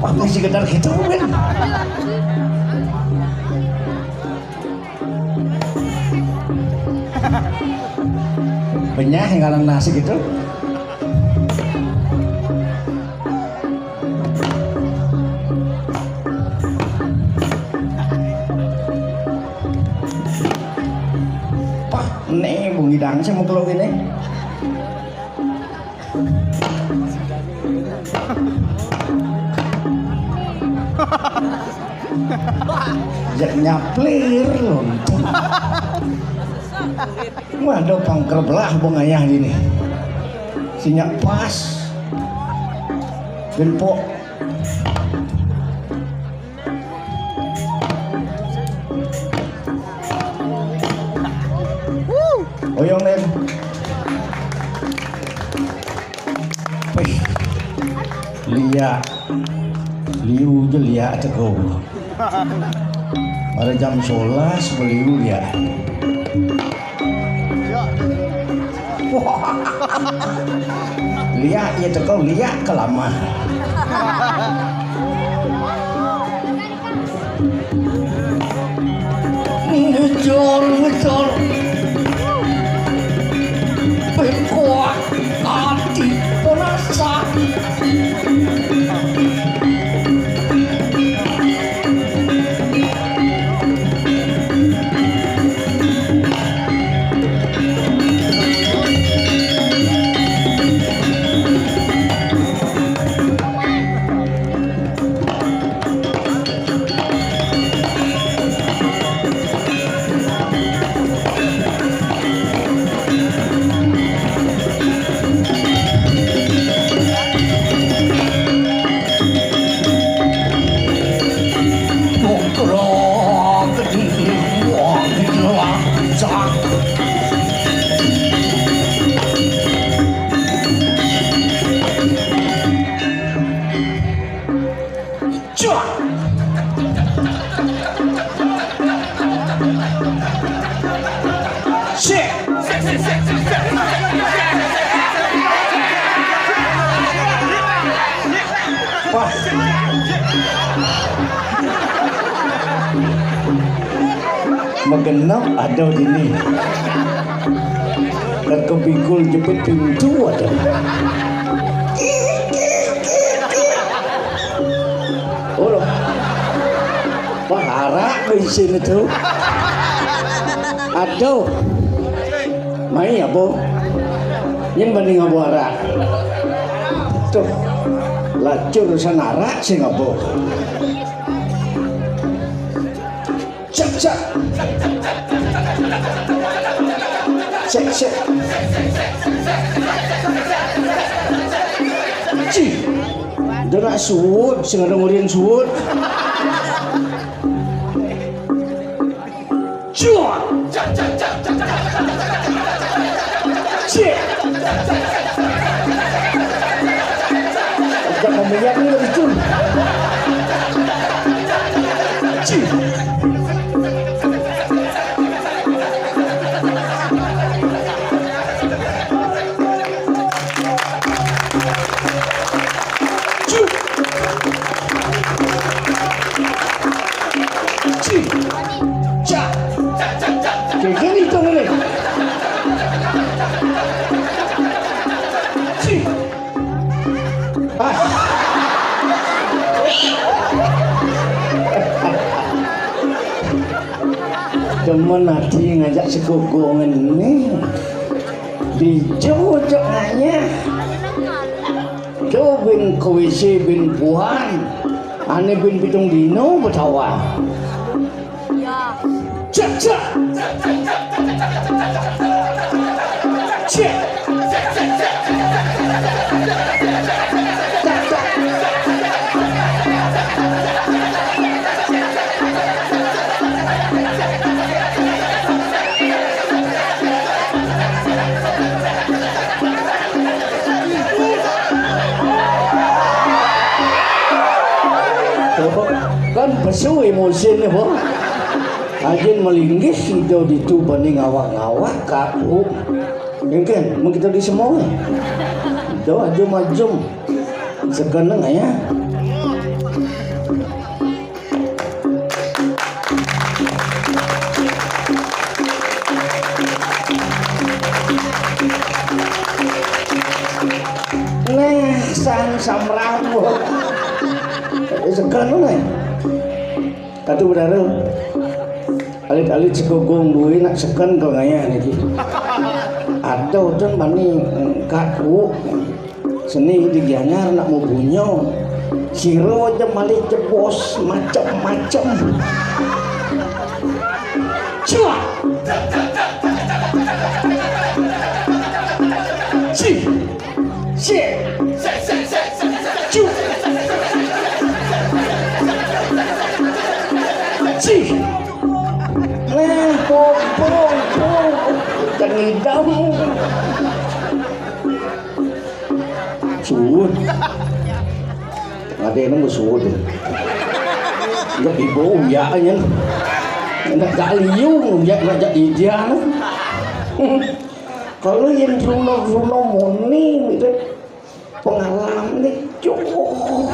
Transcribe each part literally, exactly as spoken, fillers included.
Apa sih gedar gitu, men? Benyah yang ngaran nasi gitu. Pah, nih bunyi dangdut sama kalau gini. Jak nyaplir lontong. Waduh, pangker belah bengayah ini. Sinya pas. Genpok. Oyong, Nen. Wih, lia. Liu je lia teguh. Pada jam sebelas beliu lia. Wah. Lia, ya teguh, lia kelama. Ngejor, ngejor. Pekuat hati penasa. Cuak. Sik. Wah. Magenep ada dini. Dan kepikul jepit pintu ada. Oh, loh. Wah, arak di sini tuh. Aduh. Mai apa? Nyén banding apa arak? Tuh. Lacur urusan arak sing apa? Cek, cek. Cek, cek. Ci. Dana suud, sing ada ngurian suud. Cuak. Cek. Agak meminyak ini lebih cun. Ci. Cu. Ci. Ca. Kayak gini tuh, nih. Ci. Ah. Demen ati ngajak segogongan nih. Dijojok nanya. Tuh bin kewisi bin puan. Ane bin pitung dino betawa. Cek, cek. Cek. Kan besu emosine, Bang. Ajin melinggih sida ditu bani ngawak-ngawak kaku. Engken, mun kita di semua. Jauh aja macam. Sekarang ya. Nah, sang samrambut. Sekarang nih. Katu bedara. Alit-alit sekogong duwe nak seken kok ngayah niki. Atau ten bani engkat bu. Seni di Gianyar nak mau bunyo. Siro aja malih jebos macem-macem. Cuak. Ci. Ci. Cu. Ci. Nah, pong, pong, pong. Ikan ngidam. Suud. Ada yang nemu suud. Enggak dibawa ya, nyen. Enggak gak liung, ya enggak jadi dia. Kalau yang runo-runo moni, gitu. Pengalaman nih, cuh.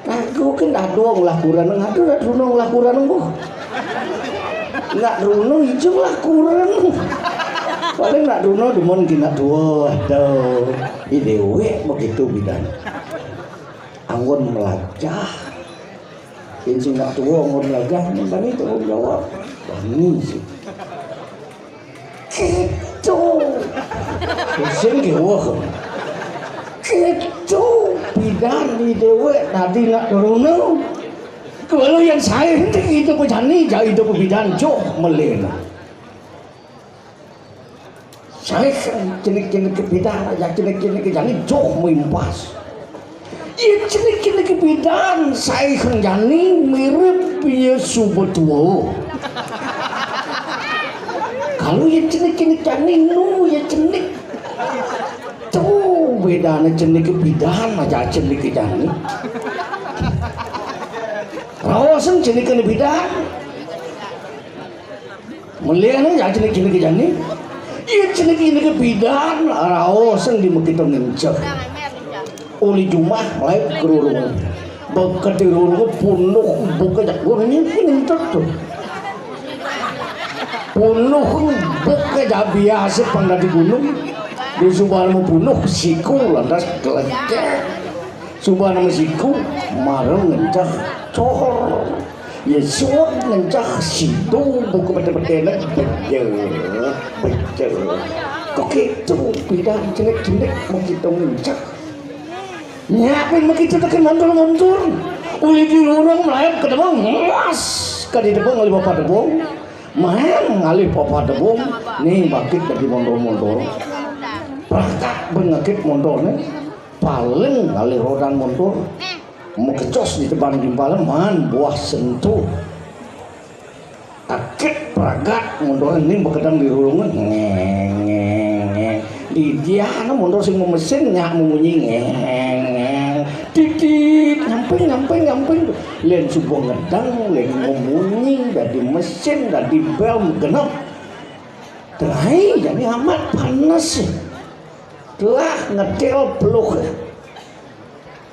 Aku kan dadong lah kurang, ngadu nak runo lah kurang, bu. Nak runo ijo lah kurang. Paling nak runo demen ki nak tua, aduh. Ih, dewek begitu bidan. Anggon melajah. Yen sing nak tua anggon melajah, bani tanggung jawab. Bani sih. Gitu. Pusing ki wah. Gitu. Bidan di dewek tadi nak runo. Kalau yang saya henti itu pejani, jadi itu pebidan joh melena. Saya kan jenik-jenik kebidan, ya jenik-jenik jani joh mimpas. Iya jenik-jenik kebidan, saya kan jani mirip Yesu betua. Kalau ya jenik-jenik jani nu ya jenik. Tuh bedanya jenik kebidan aja jenik jani. Rawasan jenik kebidan. Melihatnya ya jenik-jenik jani. Iya jenik-jenik bidan raos yang di mekito ngenceh. Uli jumah lain kerurung. Bekat di rurung punuh buka jak gua ini ngenceh tuh. Punuh buka jak biasa pang dari gunung. Di subal mau punuh siku lantas kelecek. Subal nama siku marung ngenceh cor. Ya suwek ngencah situ buku pete-petene bejel, bejel. Kok gitu? Bidan jenek-jenek mau kita ngencah. Nyiapin mau kita tekan mantul-mantul. Uli di lurung melayap ke debong, mas. Ka di debong ngalih bapak debong. Main ngalih bapak debong. Nih bakit dari mondor-mondor. Prakak bengakit mondornya. Paling ngalih rodan mondor. Mekecos di teban gimpal man buah sentuh. Akit pragat mundur ning bekedang di rurungan. Ngeng, ngeng, ngeng. Di dia ana mundur sing mesin nyak memunyi ngeng, ngeng. Titit, nyamping, nyamping, nyamping. Len subuh ngedang, len memunyi, dadi mesin, dadi bel genep. Terakhir, jadi amat panas. Telah ngedel peluh.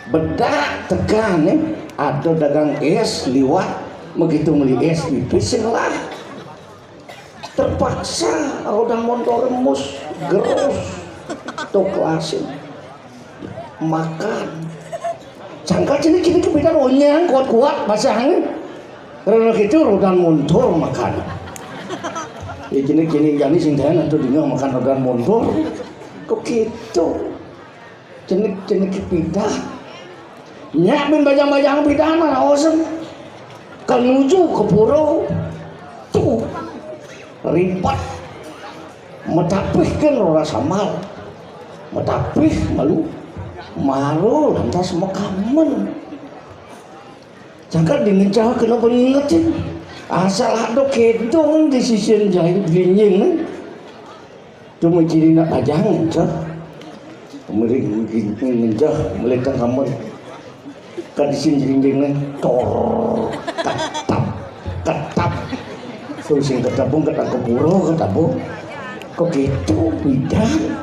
Bedak tekan, eh, ada dagang es liwat, begitu meli es pipis sing lah. Terpaksa rodan montor remus gerus, toklasin makan. Sangka jenik-jenik kepidan onyang kuat-kuat basahnya. Karena itu rodan montor makan. Ya jenik-jenik jani sing saya nanti dengar makan rodan montor. Kok gitu? Jenik-jenik pidan. Nyak bin bajang-bajang pidan mah raosen. Ka nuju ka pura. Tuh. Ripat. Matapih kan ora samal. Matapih malu. Maru lantas makamen. Cangkat dingencah kena peringetin. Asal ada kedong di sisian jahit linjing. Cuma ciri nak tajang ngencah. Meri ngencah, melihat kamar. Kan di sini linjing tor, katap, katap. Terus sing ketapung, ketap ke pura, ketapung. Kok gitu, bidang?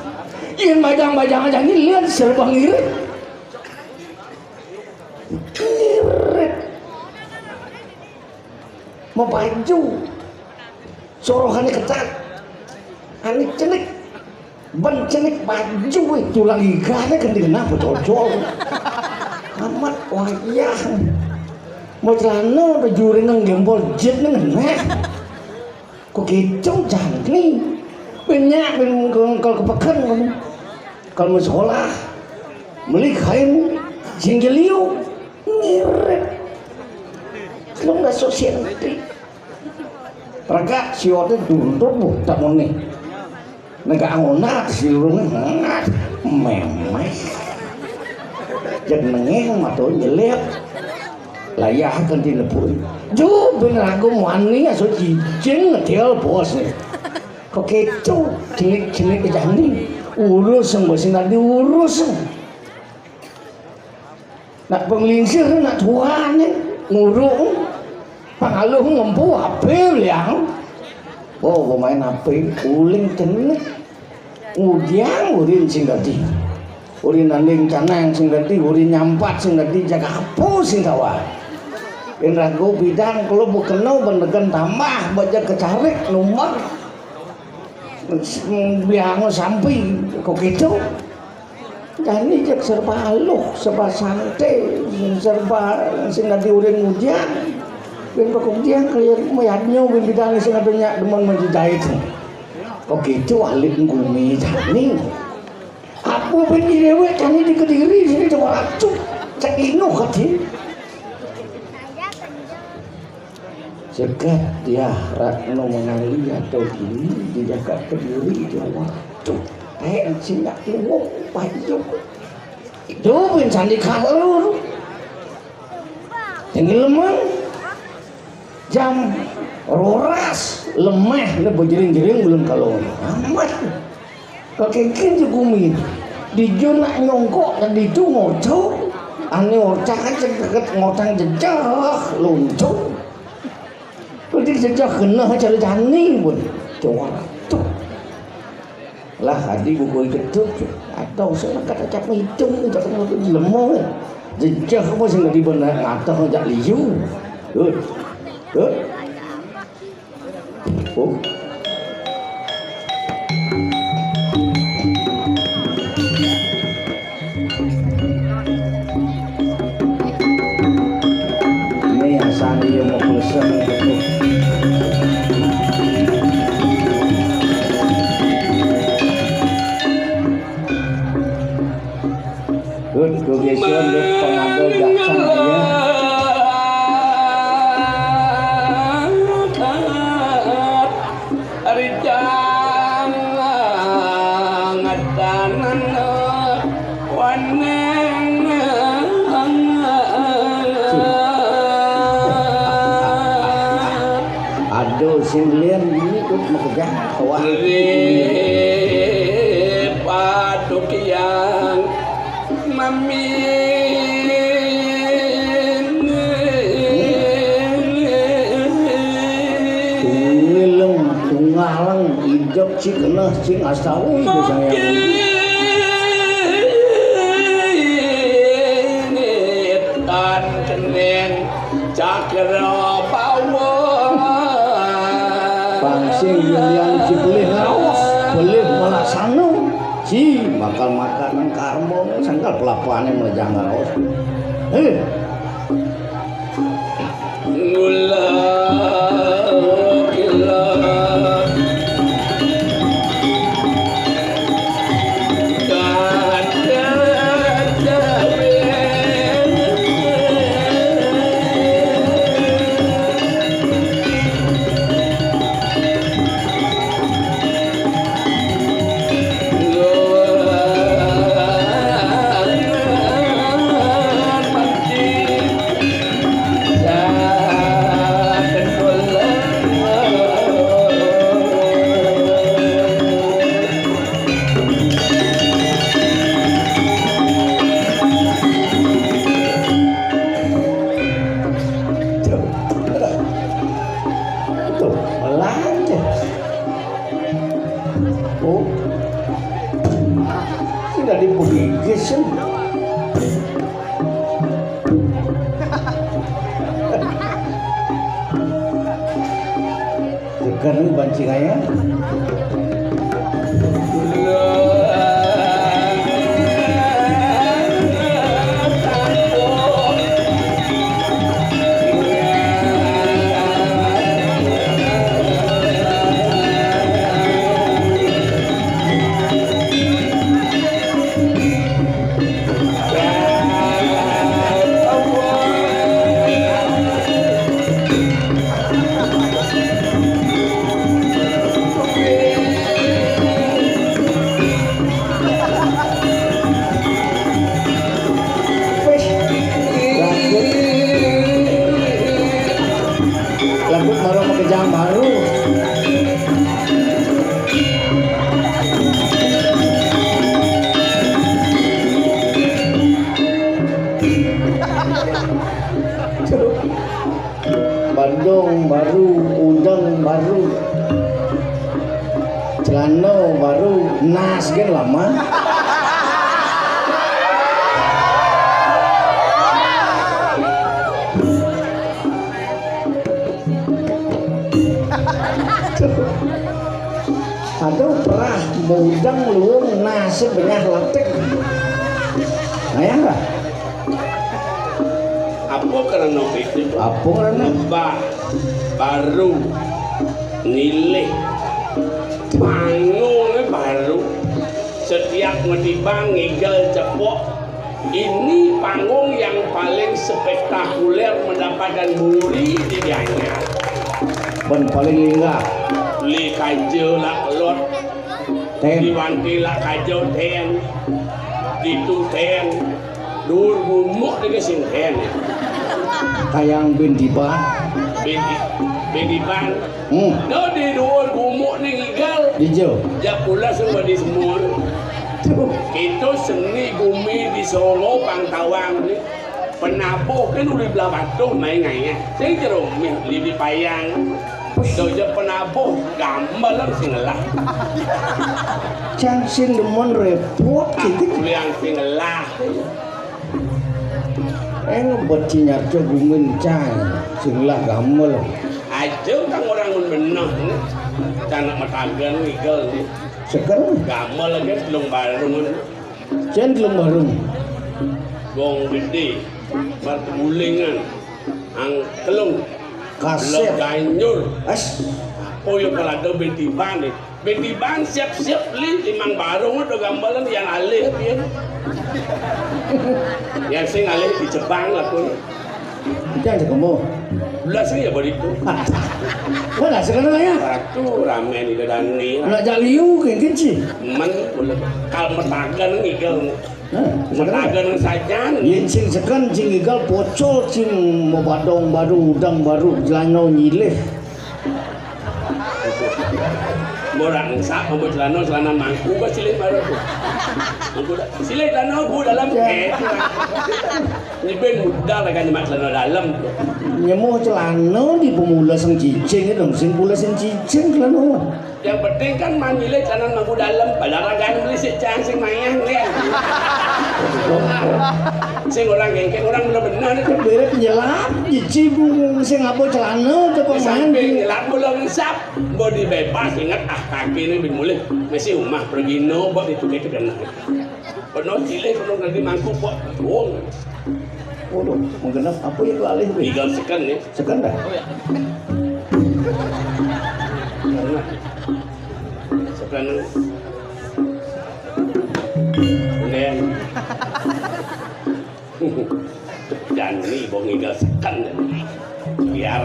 Yén bajang-bajang aja nih, lihat serba ngirit. Ngirit. Mau baju. Sorohannya ketat. Anik cenik. Ban cenik baju wéh, tulang igané kan dikenal betojol. Amat wayah. Mau celana udah juring nang gempol jet nang ngeneh. Kok gitu jani? Banyak kalau ke peken kamu. Kalau mau sekolah, beli kain sing jeliu, ngirit. Lu nggak sosial. Rega sioté duntur buh tak muni. Nega angonat si urung ngat memeh. Jenenge mato nyelip. Layah kan tinepun. Ju ben ragu wani aso cicing ngedel bos. Kok keco jenik-jenik jani. Urus sing bos sing diurus. Nak penglingsir nak tuane nguruk. Pangaluh ngempu ape liang. Oh, pemain ape uling tenek. Ngudiang urin sing dadi. Urin anding canang sing dadi, urin nyampat sing dadi, jaga apo sing kawa. Yen ragu bidang kula bukeno benegen tambah baja kecarik numbang. Biang sampi kok gitu. Jani cek serba aluh, serba santai, serba sing dadi urin ngudiang. Yen kok ngudiang kaya mayadnyo bidang sing ado nyak demen menjejait. Kok gitu alit gumi jani. Apa ben dewek jani di Kediri sini cuma racun. Cek ino kati. Sekat dia Ratno mengali atau dini di Jagat Kediri Jawa. Tuh, eh sing ndak tuwo payu. Itu ben sandi kalur. Ini lemah. Jam roras lemah le bejering-jering belum kalau amat. Kakengken je gumi. Dijo nak nyongkok tadi tu ngocok. Ane ngocak aja deket ngotang jejah luncur. Udah jejah kena cara jani pun. Cowok tuh. Lah adi buku ketuk. Atau saya kata cap hitung tak kena lemo. Jejah apa sih tadi benar ngata jak liu. Good. Good. Oh. Ini asal dia mau pesen gitu. Dut, dugi sun, dut, pangado jaksan ya. Rijang ngadanan waneng. Aduh, sing lian ini kok makejang. Wah. Paduk yang mamin. Tungileng, tungalang, idep, cik, genah, cik, astawi, sayang. Tan keneng. Cakra Bawa. Pangsing Yulian Cipulih ngaos, pelih malaksana. Ci bakal makan karma sangkal pelapane melejang ngaos. Heh. Gula gula. Tadi pegigis, ya. Sekarang bancingannya. Lagu baru, mau kejang baru. Bandung baru, udeng baru, celana baru, nas kan lama. Aduh, perah, mudeng, luung, nasib benyah latik. Nah, ya enggak? Apa karena itu? Apa karena? Bah, baru, nilih, panggungnya baru. Setiap ngedibang, ngigel, cepok, ini panggung yang paling spektakuler mendapatkan muri di Gianyar. Ben paling linggah. Li kaja lah kelot. Ten. Diwanti lah kaja ten. Ditu ten. Dur gumuk dia sing ten. Kayang bin diban. Bin, bin diban. Hmm. Do di duur gumuk ni ngigal. Ijo. Ya pula semua di semua. Tuh. Itu seni gumi di Solo Pangtawang ni. Penabuh kan udah belah batuh main ngayah. Sing jerumih di, di payang. Do je penabuh gambalan sing ngelah. Cang sing demen repot gitu. Kuliang sing ngelah. Eh, ngebet si nyarco gumin cang, sing lah gamel. Aja kang orang mun beneh ni. Canak metagan ngigel ni. Seker. Gamel lagi telung barung ni. Cen telung barung. Gong gede, martemulingan, ang telung. Kasep. Lo ganjur. As. Oh ya kalau ada betiban ni. Betiban siap-siap li limang barung udah gambalan yang alih dia. Yang sing alih di Jepang lah pun. Itu yang ketemu. Belas ni ya baritu. Mana sekarang ya? Ratu ramen itu dan ni. Nak jaliu ke kenci. Men, kalau metagan ngigel. Nah, sekarang. Metagan saja. Yen sing seken sing ngigel pocol sing mau badong baru, udang baru, jelano nyilih. Murah ngesak, ambo celana, celana mangku, kok silih baru tu. Mangku dah. Silih celana, bu, dalam. Ya. Eh, tu lah. Ni ben mudah lah kan nyemak celana dalam. Nyemuh celana di pemula sing cicing itu, sing pula sing cicing celana. Yang penting kan mamilih celana mangku dalam, padahal ragaan beli si cang sing mayang, lihat. Sing orang gengkeng, orang benar-benar itu. Bere penyelap, cici bu, sing apa celana, tu di pemain. Samping nyelap, mula ngesap. Bodi bebas, ingat, ah, kaki ni bin mulih. Masih rumah, pergi no, buat itu, itu kena. Penuh silih, penuh ngerti mangkuk, buat. Wong. Waduh, menggenap apa itu alih, weh? Tiga second ni. Second dah? Karena second. Kemudian. Dan ni bong ngiga seken dan biar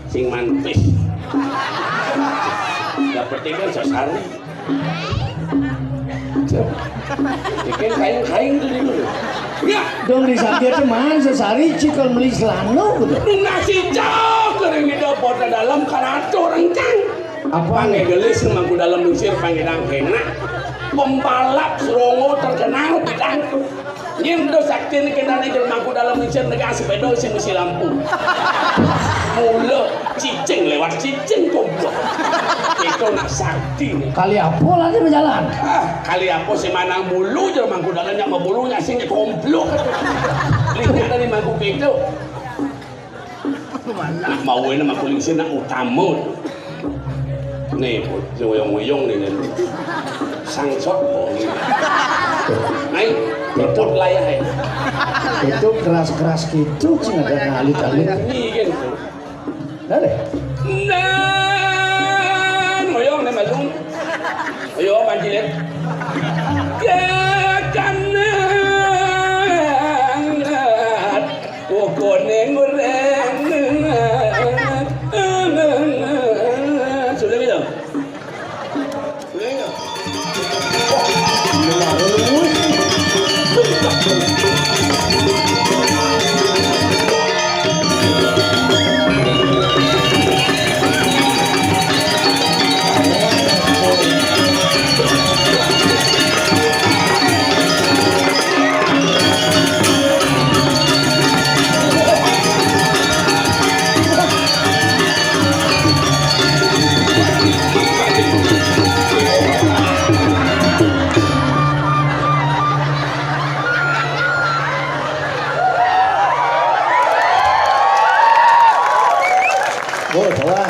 sing mantis. Dapat ikan sesari. Ikan kain-kain tu dulu. Ya. Dong di samping tu man sesari cikal meli selanu gitu. Nasi jauh kering itu bota dalam karato rencang. Apa? Panggil gelis mangku dalam musir panggil enak. Pembalap serongo terkenal bidang. Nyén ento saktiné kéné nang mangku dalem ngisor negak sepéda sing mesti lampu. Mula cicing léwat cicing goblok. Itu nak sakti nih. Kali apa lagi berjalan? Ah, kali apa si Manang Bulu je Mangku Dalan yang berbulu nyak sing kompluk. Lihat dari Mangku Keto. Nak mau ini Mangku Lingsir nak utama. Nih, si Uyong-Uyong nih kan. Sangsot bohong. Naik, jemput layah ya. Itu keras-keras gitu, cing ada ngalit-alit. Ini kan. Dale. Nan, Uyong nih, Mas Lung. Ayo, Panji, lihat. Kekanan. Pokoknya ngoreng. Sudah gitu? Sudah gitu?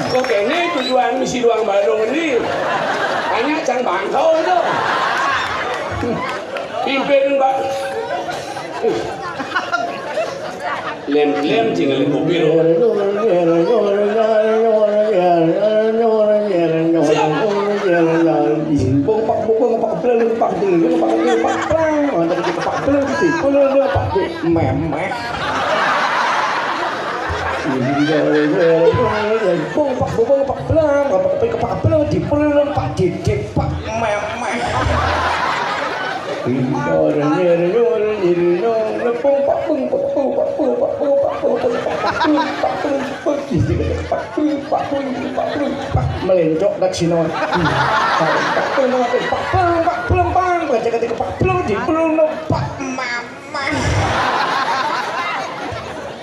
Kok kene tujuan misi doang Badung ini? Hanya cang bangkau itu. Pimpin, Pak. Lem-lem tinggal di kuping. Siap. Bung pak bung pak beleng pak beleng pak beleng pak plang. Ada di pak beleng di beleng pak di memeh. Bung pak bung pak beleng pak pak beleng di beleng pak di di pak memeh. Melencok dak sino.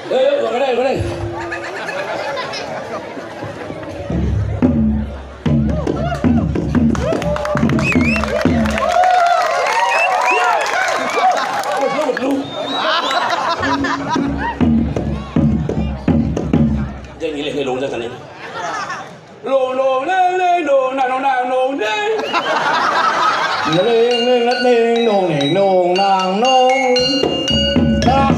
Yo, yo, gua kena, gua kena. Jangan gila, ngelong dah sana. Lo, lo, le, le, lo, na, lo, na, lo, le. Ngeling, ngeling, ngeling, nong, neng, nong, nang, nong. Dah.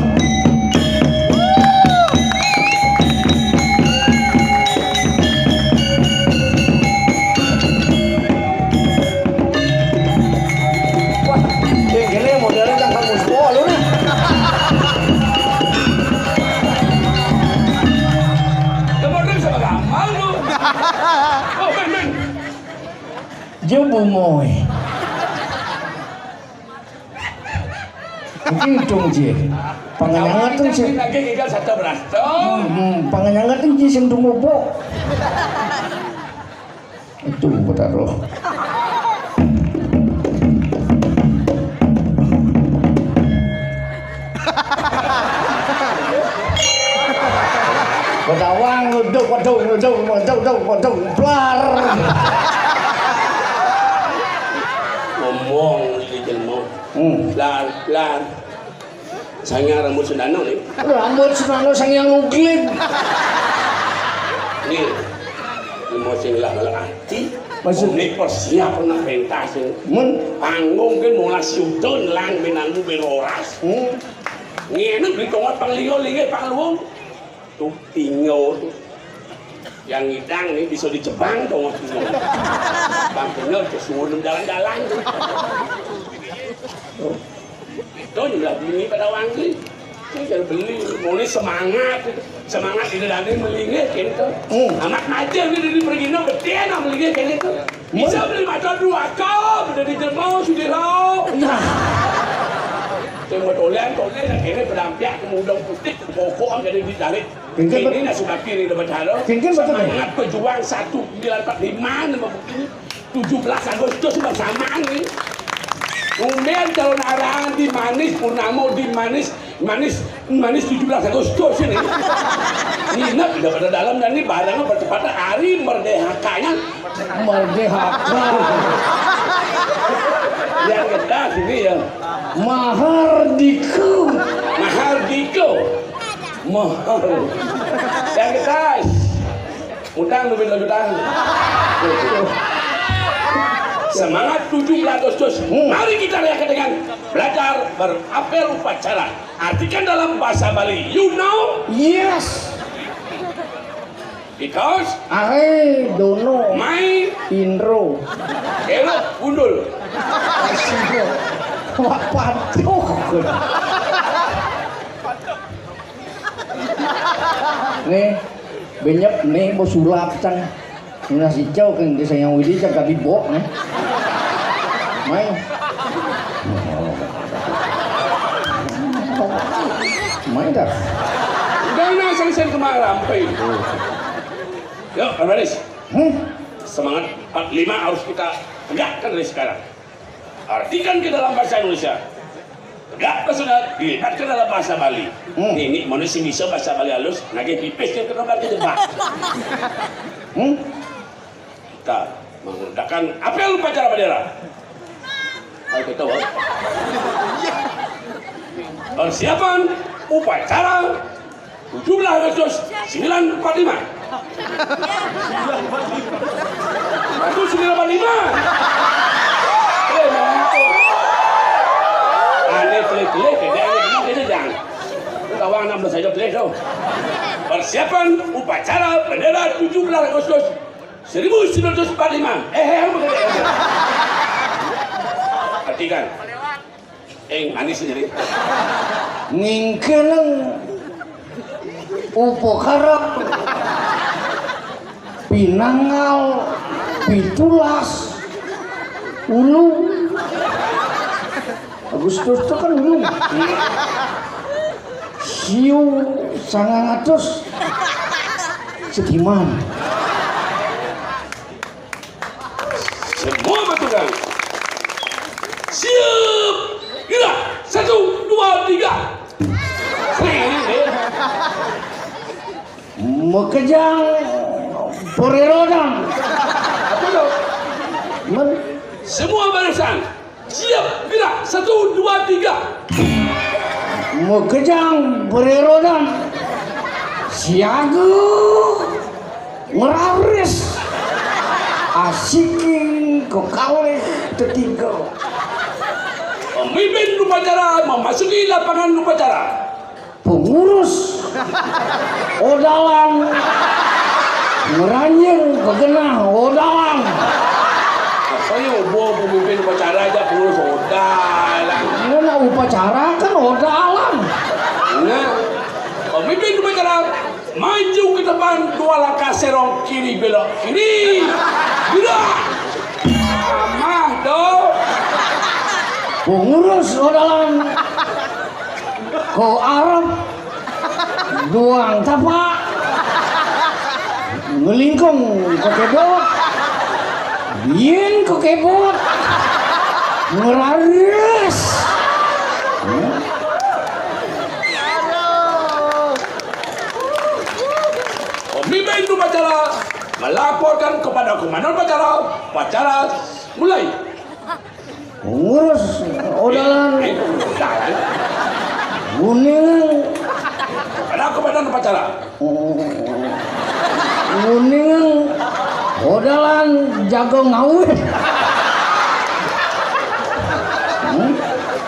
Wah, yang gini modelnya kan kamu sepuluh lu nih. Dia mau terus sama gampang lu. Oh, men, men. Dia bungoy. Mungkin dong je. Panganyangat tuh sih. Lagi kita satu beras tuh. Hmm, hmm. Panganyangat tuh je sing dungo bok. Itu betaro. Bedawang, luduk, wedung, luduk, wedung, wedung, wedung, blar. Ngomong iki jelema. Hmm. Lar, lar. Sanghyang Rambut Sundana nih. Rambut Sundana Sanghyang Luglin. Nih, mau sing lah malah ati. Maksud ini persiap nang pentas sing. Men. Panggung kan molas yuta lang minanggu ben oras. Hmm. Ngene beli tonga panglima linge pangluwung. Tuh tinggal tuh. Yang ngidang nih bisa dijebang tonga tinggal. Bang bener tuh suwun dalan-dalan tuh. Itu juga bini pada wangi. Saya jadi beli, mulai semangat. Semangat di dalamnya melingih gitu. Hmm. Amat aja nih dari pergi no gede no melingih kayak gitu. Bisa beli motor dua kop, udah di Jerman, Sudiro. Nah. Saya mau tolen, tolen, yang ini pedampiak, kemudian putih, pokok, jadi ditarik. Ini nak sudah kiri, dapat halo. Semangat pejuang satu sembilan empat lima, nama bukti. Tujuh belas Agustus, sama-sama nih. Tumben calon arahan di Manis, Purnamo di Manis, Manis, Manis tujuh belas Agustus ini. Nginep udah pada dalam dan ini barangnya percepatan hari merdekanya. Merdeka. Yang kita sini ya. Mahardika. Mahardika. Mahar. Yang kita. Utang duit lo utang. Semangat tujuh belas Agustus. Hmm. Mari kita rayakan dengan belajar berapel upacara. Artikan dalam bahasa Bali. You know? Yes. Because I don't know. My Indro. Elok gundul. Asido. Wah, patuh. Nih, benyep nih, mau sulap, cang. Ini nasi cau, kan, desa yang widi, cang, tadi bok, nih. Main. Main dah. Udah, nah, selesai kemarin, sampai. Yuk, Pak Baris. Hmm? Semangat empat lima harus kita tegakkan dari sekarang. Artikan ke dalam bahasa Indonesia. Tegak ke sudah dilibatkan dalam bahasa Bali. Hmm. Ini manusia bisa bahasa Bali halus, nagih pipis ke tempat ke jebak. Hmm? Kita mengadakan apel upacara bendera. Ayo kita, Bang. Persiapan upacara tujuh belas Agustus sembilan empat lima. Aku sembilan empat lima. Eh, mau apa? Aneh pelik-pelik, dia aneh pelik, dia jangan. Kawan enam belas aja pelik tuh. Persiapan upacara bendera tujuh belas Agustus seribu sembilan ratus empat lima. Eh, eh, eh, eh. Perhatikan. Eh, manis jadi. Ngingkeneng upakara pinanggal pitulas ulu. Agustus itu kan ulu. Siu sangang atus setiman. Semua bertugas. Siap. Gerak. Satu, dua, tiga. Makejang pererodan. Apa tu? Men- Semua barisan. Siap. Gerak. Satu, dua, tiga. Makejang pererodan. Siaga. Ngeraris. Asiking kekalih ketiga. Pemimpin upacara memasuki lapangan upacara. Pengurus odalan ngeranjing kegenah odalan. Apa ya, obo pemimpin upacara aja pengurus odalan. Ini nak upacara kan odalan. Nah, pemimpin upacara maju ke depan dua langkah, serong kiri belok kiri. Gerak. Amah tu. Pengurus odalan ko arep duang tapak ngelingkung ke kebot. Yen ke kebot ngeraris. Pemimpin upacara melaporkan kepada komandan upacara, upacara mulai. Ngurus odalan. Eh, eh, jangan. Kuningan. Kepada komandan upacara. Kuningan odalan jago ngawin. Hmm?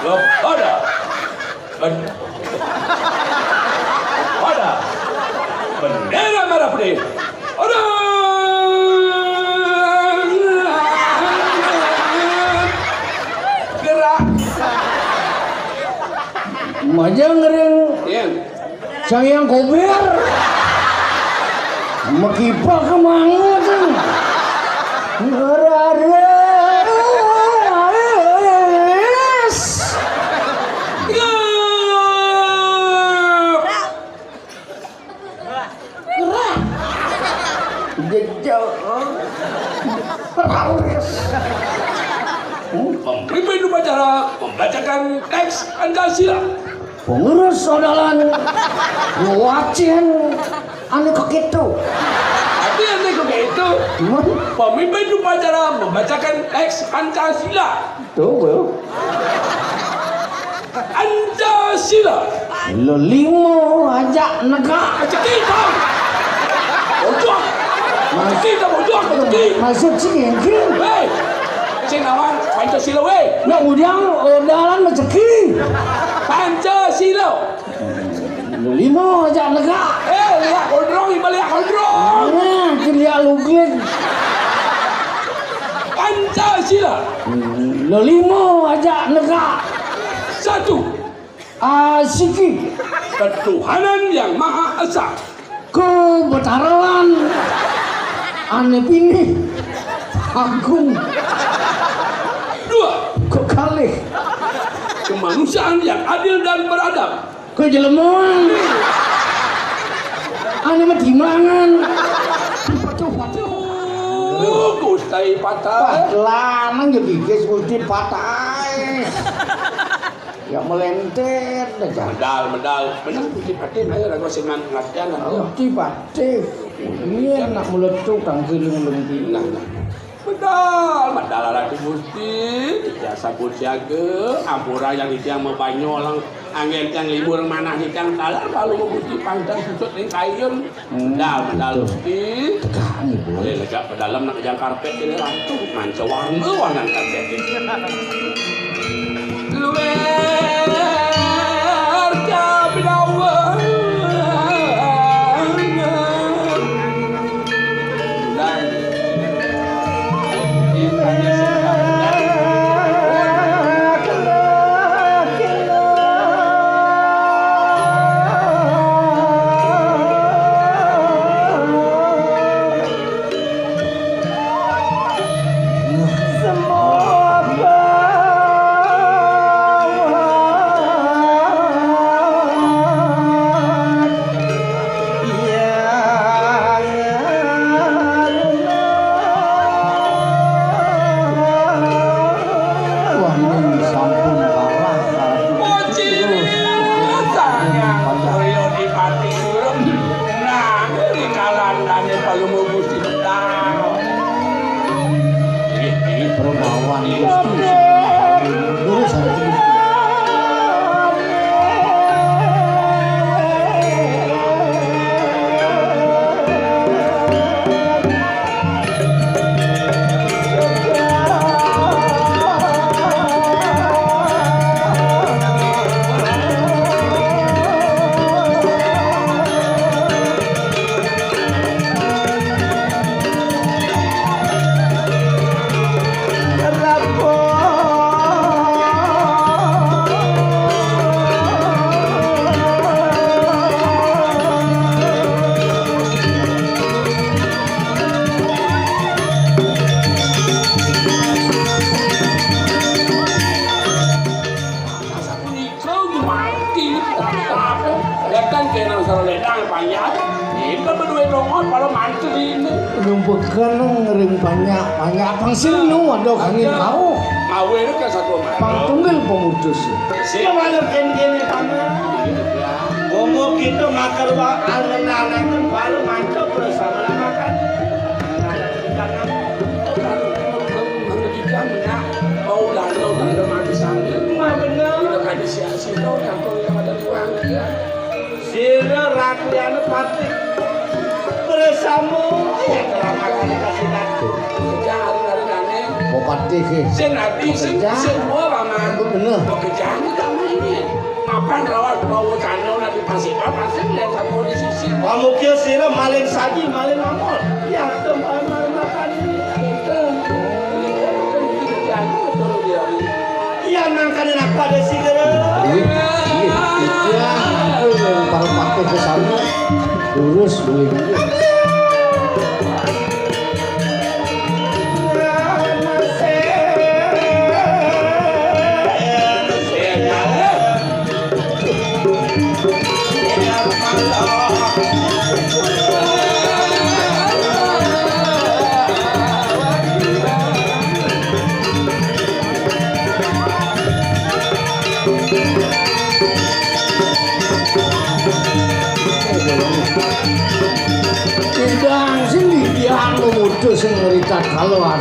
Kepada Ben-, pada bendera merah putih. Orang gerak. Majang ring. Iya. Sang yang kober. Mekipak kemana tuh? Ngerares. Jejak. Raris. Pemimpin upacara membacakan teks Pancasila. Pengurus odalan ngwacén ané kékéto. Tapi ané kékéto. Pemimpin upacara membacakan teks Pancasila. Tuh, Bro. Pancasila. Lelima aja negak. Rezeki, Bang. Bojog. Rezeki, Bang, bojog, rezeki. Maksud sih, anjing. Hei, sing nawan Pancasila, weh. Nah, ujang, odalan rezeki. Pancasila. Lelima aja negak. Eh, liak gondrong, iba liak gondrong. Nah, liak lugit. Pancasila. Lelima aja negak. Satu. Asiki. Ketuhanan yang Maha Esa. Kebetaraan ané pinih agung. Dua. Kekalih. Kemanusiaan yang adil dan beradab. Kejelemaan ané matimangan. Patuh, patuh. Gusti patah. Lanang ya gigis Gusti patah. Ya melentet aja. Medal, medal. Bener, Gusti Patih, ayo, lagu senang latihan, ayo. Gusti Patih. Ini anak meletuk, tangkiling lembina. Nah, nah. Medal, medal Ratu Gusti. Titiang sampun siaga, ampura yang titiang mabanyolang, anggén tiang libur manah titiang taler, lalu Gusti pantang susut ring kayun. Medal, medal Gusti. Tegak nih, Boy. Boleh lega pedalem nak kejang karpet ini langsung manca warna-warna karpet ini. Luar kabinawan. Wah, ini sampun kalah. Bocil sayang, Ryo Dipati Surem. Nah, ini kalandane Palungguh Gusti Betara. Perbawan Gusti. Lurus hati Gusti. Sapunika gumanti. Datang kena saroledang panjat. Kita berdua nongol pada mantri ini. Nyumputkan ring panjat, panjat pang sing nu ada angin kau. Mawe ka satu malam. Pang tunggil pemutus. Sing malam kene paman. Ngomong kita makan wa angen-angen baru mantap bersama makan. Mau lalo, lalo mati sambil. Wah, bener. Kita kan disiasi, tau, yang kau yang ada di warung, ya. Sira rakyatnya pati bersama, ya, kelamaan kasih. Kerja hari-hari aneh. Mau pati, ke? Sing ati, sing, sing, wah, paman. Bener. Pekerjaan kita ini. Mapan rawat bawa kano nak dipasik, paman, sing lihat sama di sisi. Kamu kira sira maling saji, maling angkol. Ya, tempat makan. Iya, nangkanin apa ada sih, Gero? Iya, iya, iya, aku yang paling pakai ke sana. Lurus, boleh. Lord.